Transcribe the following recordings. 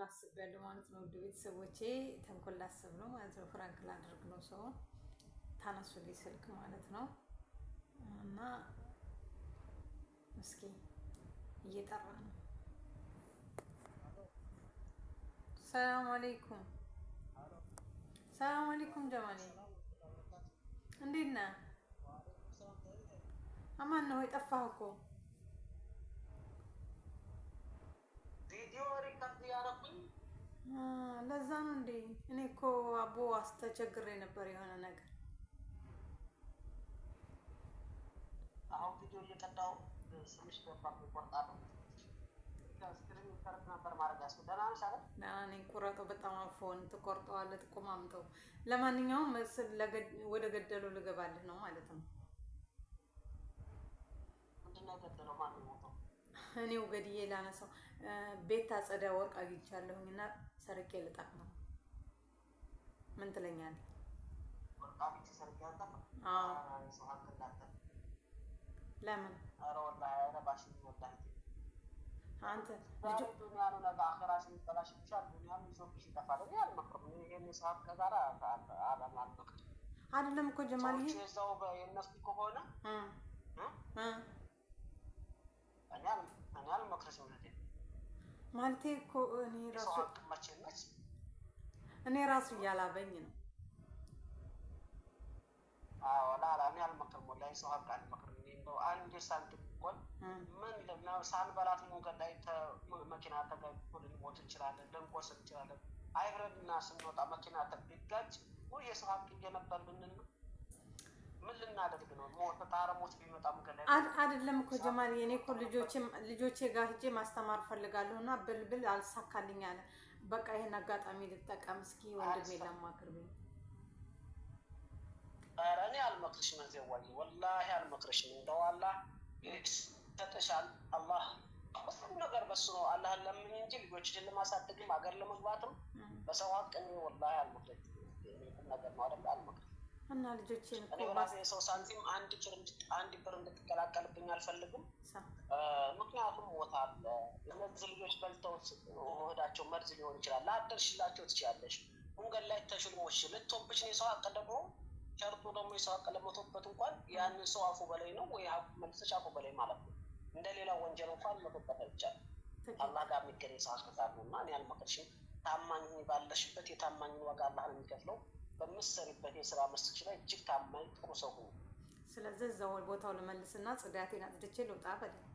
ተንኮል አስቤያለሁ ማለት ነው። ውድ ቤተሰቦቼ ተንኮል ላስብ ነው ማለት ነው። Prank ላደርግ ነው። ሰውን ታነሱልኝ ስልክ ማለት ነው። እና እስኪ እየጠራ ነው። ሰላም አለይኩም፣ ሰላም አለይኩም ጀማሌ፣ እንዴት ነህ? አማን ነው። የጠፋህ እኮ። ቪዲዮ record ያደረኩኝ። ለዛ ነው እንዴ? እኔ እኮ አቦ አስተቸግሬ ነበር የሆነ ነገር። አሁን ቪዲዮ እየቀዳው ስምሽ ገባ፣ ቆርጣለሁ። Screen record ነበር ማድረግ ያስ ደህና ነሽ አይደል? ደህና ነኝ። ቁረጠው፣ በጣም አፎን ትቆርጠዋለህ፣ ትቆማምጠው። ለማንኛውም ወደ ገደሉ ልገባልህ ነው ማለት ነው። ምንድን ነው የገደለው? ማን ነው የሞተው? እኔው ገድዬ ላነሳው ቤት ታጸዳ ወርቅ አግኝቻለሁኝ እና ሰርቄ ልጠፍ ነው። ምን ትለኛለህ? ወርቅ አግኝቼ ሰርቄ አልጠፋም። አዎ። ኧረ የሰው ሀቅ እንዳትል። ለምን? ኧረ ወላሂ አይረባሽም ወላሂ። አንተ ዛሬ ልጁ ዱንያ ነው፣ ነገ አኺራሽን ይበላሽብሻል። ዱንያም ይዞብሽ ይጠፋል። እኔ አልመክርም። እኔ ይሄን የሰው ሀቅ ጋር አልመክርም። አይደለም እኮ ጀማልዬ። ሰዎች የዛው የእነሱ ከሆነ እ እ እ እኔ አልመክርሽም እህቴ። ማለቴ እኮ እኔ የሰው ራሱ ሀቅ መቼም መች እኔ ራሱ እያላበኝ ነው። አዎ ላላ እኔ አልመክርም፣ ወላሂ ሰው ሀቅ አልመክርም። እኔ እንደው አንድ ሳንቲም እንኳን ምን ሳንበላት መንገድ ላይ መኪና ተጋጭቶ ልንሞት እንችላለን፣ ልንቆስል እንችላለን። አይብረድና ስንወጣ መኪና ቢጋጭ ወይ የሰው ሀቅ እየነበር ልንል ነው? ምን ልናደርግ ነው? ሞት ጣረ ሞት ቢመጣ መንገድ ላይ አይደለም እኮ ጀማል፣ እኔ እኮ ልጆቼ ጋር ሂጄ ማስተማር ፈልጋለሁ እና ብልብል አልሳካልኝ አለ። በቃ ይሄን አጋጣሚ ልጠቀም እስኪ ወንድሜ ላማክር ብዬ። ኧረ እኔ አልመክርሽም፣ እህቴ ወላሂ አልመክርሽም። እንደው አላህ ይሰጥሻል። አላህ ሁሉም ነገር በሱ ነው። አላህን ለምኝ እንጂ ልጆችሽን ለማሳደግም ሀገር ለመግባትም በሰው ሀቅ እኔ ወላሂ አልመክርሽም። ቁም ነገር ነው አይደል? አልመክርሽም። እና ልጆቼን እኔ እኮ በራሴ የሰው ሳንቲም አንድ ብር እንድትቀላቀልብኝ አልፈልግም። ምክንያቱም ሞት አለ። እነዚህ ልጆች በልተው ሆዳቸው መርዝ ሊሆን ይችላል። ላደርሽላቸው ትችያለሽ። መንገድ ላይ ተሽልሞሽ ልትቶብሽ ነው። የሰው ሀቅ ደግሞ ሸርጡ ደግሞ የሰው ሀቅ ለመቶበት እንኳን ያንን ሰው አፉ በላይ ነው ወይ ሀቁ መልሰሽ አፉ በላይ ማለት ነው። እንደ ሌላው ወንጀል እንኳን መቶበት አይቻልም። አላህ ጋር የሚገኝ የሰው ሀቅ ጋር ነው እና እኔ አልመክርሽም። ታማኝ ባለሽበት የታማኝን ዋጋ አላህ ነው የሚከፍለው። በምትሰሪበት የስራ መስክሽ ላይ እጅግ ታማኝ ጥሩ ሰው ሁኚ። ስለዚህ እዛው ቦታው ልመልስና ጽዳቴን አጽድቼ ልውጣ በለኝ።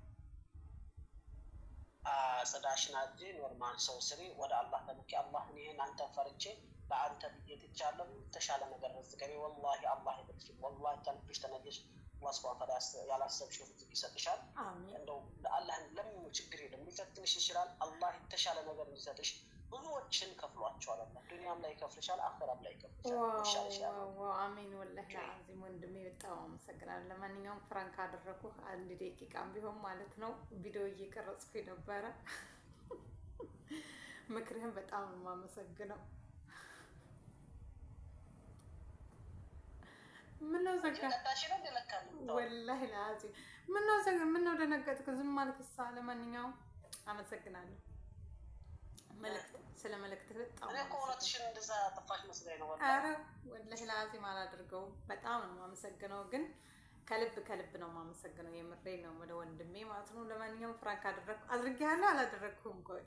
ጽዳሽን አጽጂ፣ normal ሰው ስሪ፣ ወደ አላህ ተመኪ። አላህ እኔን አንተን ፈርቼ ለአንተ ብዬ ትቻለሁ፣ የተሻለ ነገር ርዝቀኝ። ወላሂ አላህ ይበልሽ። ወላሂ ከልብሽ ተነየሽ አላህ ሱብሓነሁ ወተዓላ ያላሰብሽው ርዝቅ ይሰጥሻል። አሚን። እንደው አላህን ለምኑ፣ ችግር የለም ሊፈትንሽ ይችላል። አላህ የተሻለ ነገር እንዲሰጥሽ ብዙዎችን ከፍሏቸዋል። አላህ ዱንያም ላይ ይከፍልሻል፣ አኸራም ላይ ይከፍልሻል። ይሻልሻል። Wow አሜን። ወላሂ አዚም ወንድሜ በጣም አመሰግናለሁ። ለማንኛውም prank አደረኩህ አንድ ደቂቃም ቢሆን ማለት ነው። ቪዲዮ እየቀረጽኩ ነበረ። ምክርህን በጣም ነው የማመሰግነው። ምነው ዘጋ? እየቀጣሽ ነው እንደ ለካ የምታወሪው። ወላሂ ለአዚም ምነው ዘጋ? ምነው ደነገጥክ? ዝም አልክሳ? ለማንኛውም አመሰግናለሁ። መልዕክት ስለ መልዕክትህ በጣም እኔ እኮ እውነትሽን እንደዛ ጠፋሽ መስሎኝ ነው። ወላሂ። አረ ወላሂ ለአዚም አላደርገውም። በጣም ነው የማመሰግነው፣ ግን ከልብ ከልብ ነው የማመሰግነው። የምሬ ነው ወደ ወንድሜ ማለት ነው። ለማንኛውም prank አደረግኩ አድርጌያለሁ አላደረግኩም? ቆይ።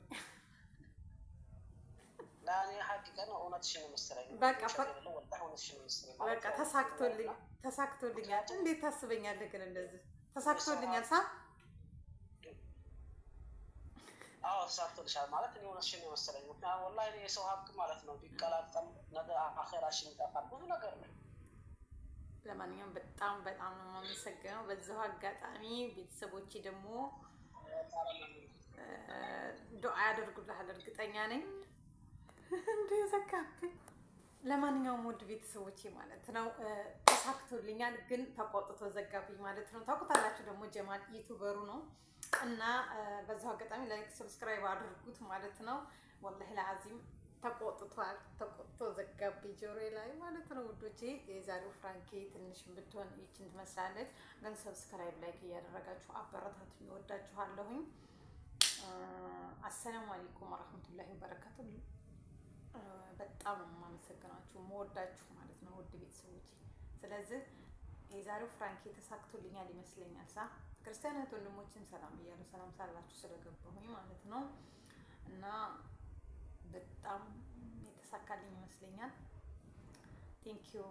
ለእኔ ሀቂቀ ነው እውነትሽን ነው መሰለኝ። በቃ ውሸት የሌለው ወላሂ እውነትሽን ነው መሰለኝ። በቃ ተሳክቶልኝ ተሳክቶልኛል። እንዴት ታስበኛለህ ግን እንደዚህ ተሳክቶልኛል ሳ አዎ ተሳክቶልሻል ማለት እኔ እውነትሽን ነው መሰለኝ። ምክንያቱም ወላሂ እኔ የሰው ሀቅ ማለት ነው ቢቀላቀል ነገ አኼራሽን ይጠፋል ብዙ ነገር ነው። ለማንኛውም በጣም በጣም ነው የማመሰግነው። በዚሁ አጋጣሚ ቤተሰቦቼ ደግሞ ዱዓ ያደርጉልሃል እርግጠኛ ነኝ። እንደ ዘጋብኝ። ለማንኛውም ውድ ቤተሰቦቼ ማለት ነው ተሳክቶልኛል፣ ግን ተቆጥቶ ዘጋብኝ ማለት ነው። ታውቁታላችሁ ደግሞ ጀማል YouTuber ኡ ነው እና በዚሁ አጋጣሚ like subscribe አድርጉት ማለት ነው። ወላሂ ለአዚም ተቆጥቷል። ተቆጥቶ ዘጋብኝ ጆሮዬ ላይ ማለት ነው። ውዶቼ የዛሬው prank ኤ ትንሽ ብትሆን ይችን ትመስላለች፣ ግን subscribe like እያደረጋችሁ አበረታቱኝ። እወዳችኋለሁኝ። አሰላሙ አለይኩም ወረህመቱላሂ ወበረካቱ። በጣም ነው የማመሰግናችሁ፣ መወዳችሁ ማለት ነው ውድ ቤተሰቦች። ስለዚህ የዛሬው prank ተሳክቶልኛል ይመስለኛል። ሳ ክርስቲያን እህት ወንድሞችን ሰላም እያሉ ሰላም ሳላችሁ ስለገባሁኝ ማለት ነው እና በጣም የተሳካልኝ ይመስለኛል። Thank you።